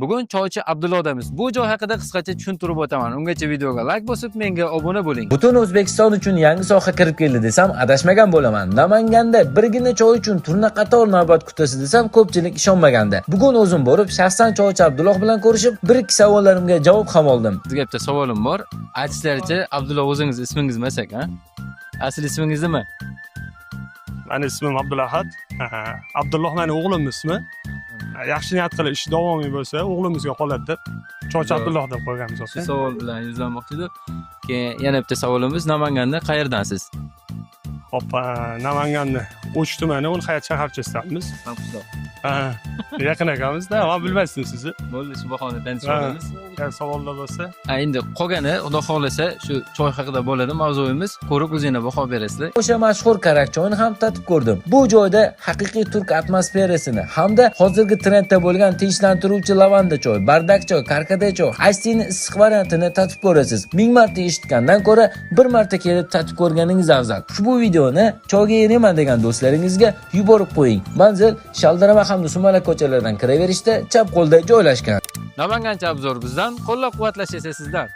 Bugun choychi Abdullohdamiz. Bu joy haqida qisqacha tushuntirib o'taman. Ungacha videoga like bosib, menga obuna bo'ling. Butun O'zbekiston uchun yangi soha kirib keldi desam, adashmagan bo'laman. Namanganda birgina choy uchun turna qator navbat kutasiz desam, ko'pchilik ishonmagandi. Bugun o'zim borib, shaxsan choychi Abdulloh bilan ko'rishib, bir ikki savollarimga javob ham oldim. Sizga bitta savolim bor. Aytishlaricha, Abdulloh o'zingiz ismingiz emas ekan. Asl ismingiz nima? Mani ismim Abdulahad. Abdulloh mani o'g'lim ismi. Yaxshi niyat qilib ish davomiy bo'lsa, o'g'limizga qoladi deb Choychi Abdulloh deb qo'yganmiz Shu aka. savol bilan yuzlanmoqchi edim. Keyin yana bitta savolimiz, Namanganda qayerdansiz? Hop, Namanganni O'sh tumani Ulxayat shaharchasidanmiz. Ha, yaqin akamizda, man bilmasdim sizni. Bo'ldi, shu bahona tanishib olamiz. Agar savollar bo'lsa, Ha, endi qolgani Xudo xohlasa shu choy haqida bo'ladi mavzuyimiz. Ko'rib o'zinglar baho berasizlar. O'sha mashhur karak choyni ham tatib ko'rdim. Bu joyda haqiqiy turk atmosferasini hamda hozirgi trendda bo'lgan tinchlantiruvchi lavanda choy, bardak choy, karkade choy, ice tea'ni issiq variantini tatib ko'rasiz. Ming marta eshitgandan ko'ra bir marta kelib tatib ko'rganingiz afzal. Ushbu videoni choyga eriyman degan do'stlaringizga yuborib qo'ying. Manzil Shaldirama hamda Sumalak ko'chalaridan kiraverishda chap qo'lda joylashgan. Namangancha obzor bizdan, qo'llab-quvvatlash esa sizdan.